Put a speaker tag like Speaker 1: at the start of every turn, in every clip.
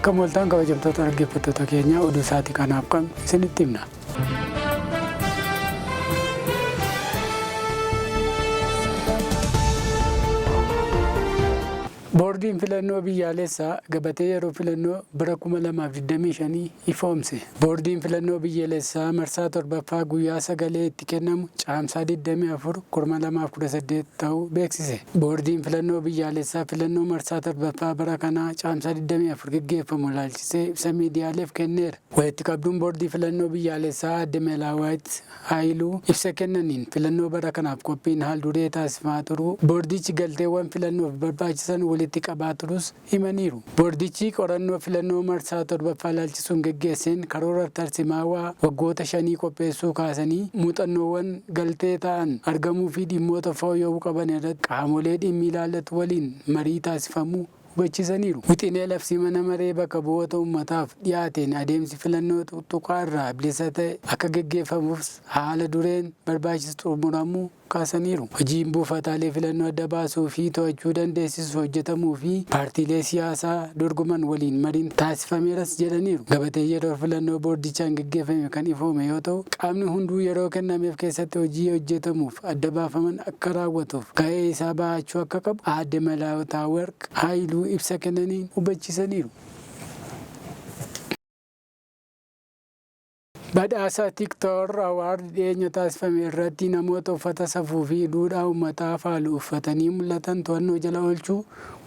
Speaker 1: Akkam ooltan kabajamtoota dhaggeeffattoota keenya, oduu isaatii kanaaf qabnu isinitti himna. Boordiin Filannoo Biyyaalessaa gabatee yeroo filannoo bara 2025 ifoomse. Boordiin Filannoo Biyyalessaa marsaa 7ffaa guyyaa sagalee itti kennamu Caamsaa 24, 2018 ta'uu beeksise. Boordiin Filannoo Biyyaalessaa filannoo marsaa 7ffaa bara kanaa Caamsaa 24 geggeeffamu ilaalchisee ibsa miidiyaaleef kenneera. Walitti qabduun Boordii Filannoo Biyyaalessaa Aadde Meelaawaayit Haayiluu ibsa kennaniin filannoo bara kanaaf qophiin haal-duree taasifamaa turuu, boordichi galteewwan filannoof barbaachisan walitti qabaa turuus himaniiru. Boordichi qorannoo filannoo marsaa 7ffaa ilaalchisuun geggeesseen karoora tarsimaawaa waggoota shanii qopheessuu kaasanii, muuxannoowwan galtee ta'an argamuu fi dhimmoota fooyya'uu qaban irratti qaamolee dhimmi ilaallatu waliin marii taasifamuu hubachiisaniiru. Wixinee labsii Mana Maree Bakka Bu'oota Ummataaf dhiyaateen adeemsi filannoo tuttuqaa irraa bilisa ta'e akka geggeeffamuufs haala dureen barbaachisu xumuramuu kaasaniiru. Hojiin buufataalee filannoo adda baasuu fi to'achuu dandeessisu hojjetamuu fi paartiilee siyaasaa dorgoman waliin mariin taasifameeras jedhaniiru. Gabateen yeroo filannoo boordichaan geggeeffame kan ifoome yoo ta'u, qaamni hunduu yeroo kennameef keessatti hojii hojjetamuuf adda baafaman akka raawwatuuf gahee isaa bahachuu akka qabu Aadde Malaawotaawarq Haayiluu ibsa kennaniin hubachiisaniiru. Badhaasa Tiktoor Awaard dhiyeenya taasifame irratti namoota uffata safuu fi duudhaa uummataa faalu uffatanii mul'atan to'annoo jala oolchuu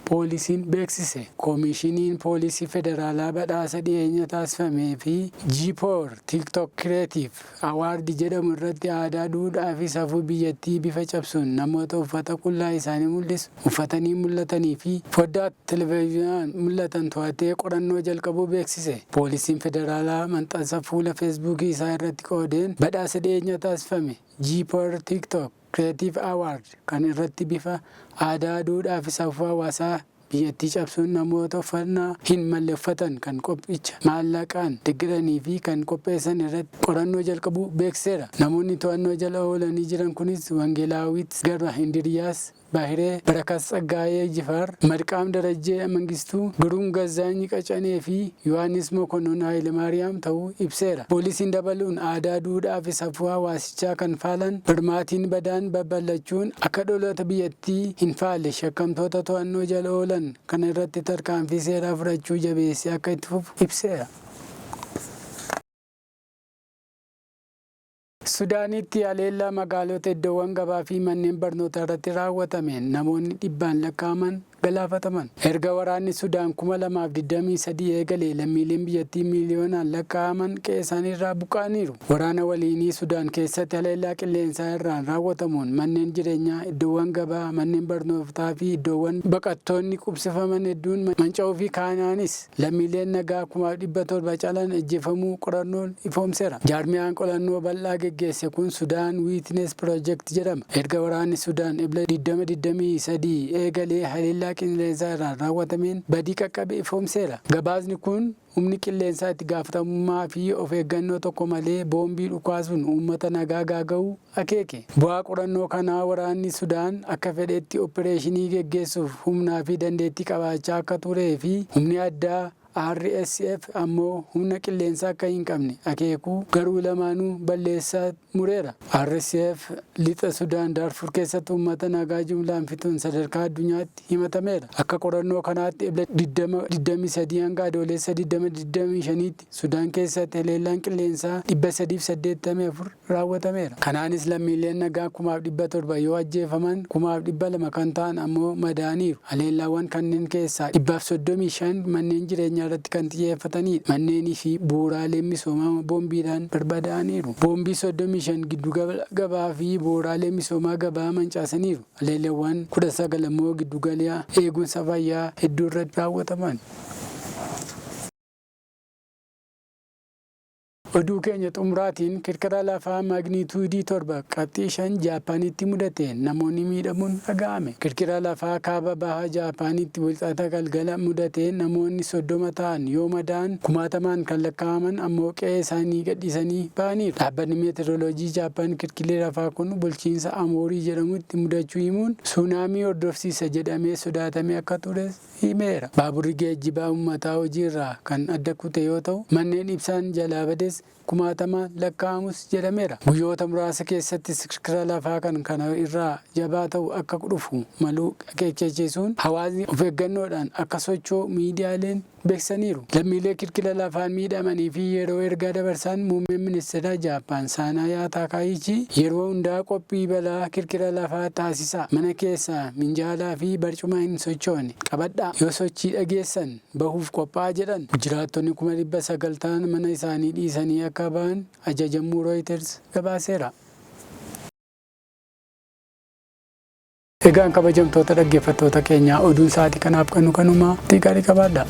Speaker 1: poolisiin beeksise. Koomishiniin Poolisii Federaalaa badhaasa dhiyeenya taasifamee fi G-Power TikTok Creative Award jedhamu irratti aadaa, duudhaa fi safuu biyyattii bifa cabsuun namoota uffata qullaa isaanii mul'isu uffatanii mul'atanii fi foddaa televizyinaan mul'atan to'atee qorannoo jalqabuu beeksise. Poolisiin Federaalaa maxxansa fuula Feesbuukii isaa irratti qoodeen badhaasa dhiyeenya taasifame G-Power TikTok Creative Award kan irratti bifa aadaa, duudhaa fi safuu hawaasaa biyyattii cabsuun namoota uffannaa hin malle uffatan kan qophicha maallaqaan deggeranii fi kan qopheessan irratti qorannoo jalqabuu beeksiseera. Namoonni to'annoo jala oolanii jiran kunis Wangeelaawit Gabra Indiriyaas Baahiree, Barakat Tsaggaayee Jifaar, Madqaam Darajjee Mangistuu, Giruum Gazzaanyi Qacanee fi Yohaannis Mokonnon Haayilemaariyaam ta'uu ibseera. Poolisiin dabaluun aadaa, duudhaa fi safuu hawaasichaa kan faalan barmaatiin badaan babal'achuun akka dholoota biyyattii hin faalle shakkamtoota to'annoo jala oolan kana irratti tarkaanfii seeraa fudhachuu jabeessee akka itti fufu ibseera. Sudaanitti haleellaa magaalota iddoowwan gabaa fi manneen barnootaa irratti raawwatameen namoonni dhibbaan lakkaa'aman galaafataman. Erga waraanni Sudaan 2023 eegalee lammiileen biyyattii miiliyoonaan lakkaa'aman qe'eesaaniirraa buqqa'aniiru. Waraana waliinii Sudaan keessatti haleellaa qilleensaa irraan raawwatamuun manneen jireenyaa, iddoowwan gabaa, manneen barnootaa fi iddoowwan baqattoonni qubsifaman hedduun manca'uu fi kaanaanis lammiileen nagaa 700,000 caalan ajjeefamuu qorannoon ifoomsera. Jaarmiyaan qorannoo bal'aa geggeesse kun Sudaan Wiitines Project jedhama. Erga waraanni Sudaan Ebla 2023 eegalee haleellaa qilleensaa irraan raawwatameen badii qaqqabe ifoomseera. Gabaasni kun humni qilleensaa itti gaafatamummaa fi of eeggannoo tokko malee boombii dhukaasuun uummata nagaa gaaga'uu akeeke. Bu'aa qorannoo kanaa waraanni Sudaan akka fedhetti oppireeshinii geggeessuuf humnaa fi dandeettii qabaachaa akka turee fi humni addaa RSF ammoo humna qilleensaa akka hin qabne akeekuu garuu lamaanuu balleessaa mureera. RSF Lixa Sudaan Daarfur keessatti uummata nagaa jumlaan fixuun sadarkaa addunyaatti himatameera. Akka qorannoo kanaatti Ebla 20, 23 hanga Adoolessa 20, 25tti Sudaan keessatti haleellaan qilleensaa 384 raawwatameera. Kanaanis lammiileen nagaa 700,000 yoo ajjeefaman 200,000 kan ta'an ammoo madaa'aniiru. Haleellaawwan kanneen keessaa 135 manneen jireenyaa irratti kan xiyyeeffataniidha. Manneenii fi bu'uuraaleen misoomaa boombiidhaan barbadaa'aniiru. Boombii 35 giddugala gabaa fi bu'uuraalee misoomaa gabaa mancaasaniiru. Haleellawwan 19 ammoo giddugala eegumsa fayyaa hedduurratti raawwataman. Oduu keenya xumuraatiin, kirkira lafaa maagniituudii 7.5 Jaappaanitti mudateen namoonni miidhamuun dhaga'ame. Kirkira lafaa kaaba baha Jaappaanitti Wixata galgala mudateen namoonni 30 ta'an yoo madaa'an, kumaatamaan kan lakkaa'aman ammoo qe'ee isaanii gadhiisanii ba'aniiru. Dhaabbanni Meetirooloojii Jaappaan kirkirri lafaa kun bulchiinsa Amoorii jedhamutti mudachuu himuun, suunaamii hordofsiisa jedhamee sodaatamee akka tures himeera. Baaburri geejjibaa uummataa hojiirraa kan adda kute yoo ta'u, manneen ibsaan jalaa bades kumaatamaan lakkaa'amus jedhameera. Guyyoota muraasa keessattis kirkira lafaa kan kana irraa jabaa ta'u akka dhufu maluu akeekkachiisuun hawaasni of eeggannoodhaan akka socho'u miidiyaaleen beeksisaniiru. Lammiilee kirkira lafaan miidhamaniifi yeroo ergaa dabarsan Muummeen Ministiraa Jaappaan Saanaayaa Taakaayichii yeroo hundaa qophii balaa kirkira lafaa taasisaa, mana keessaa minjaalaa fi barcuma hin sochoone qabadhaa, yoo sochii dhageessan bahuuf qophaa'aa jedhan. Jiraattonni 900,000 ta'an mana isaanii dhiisanii akka bahan ajajamuu Rooyiters gabaaseera. Egaan kabajamtoota dhaggeeffattoota keenyaa, oduun sa'aatii kanaaf qabnu kanuma. Turtii gaarii qabaadhaa.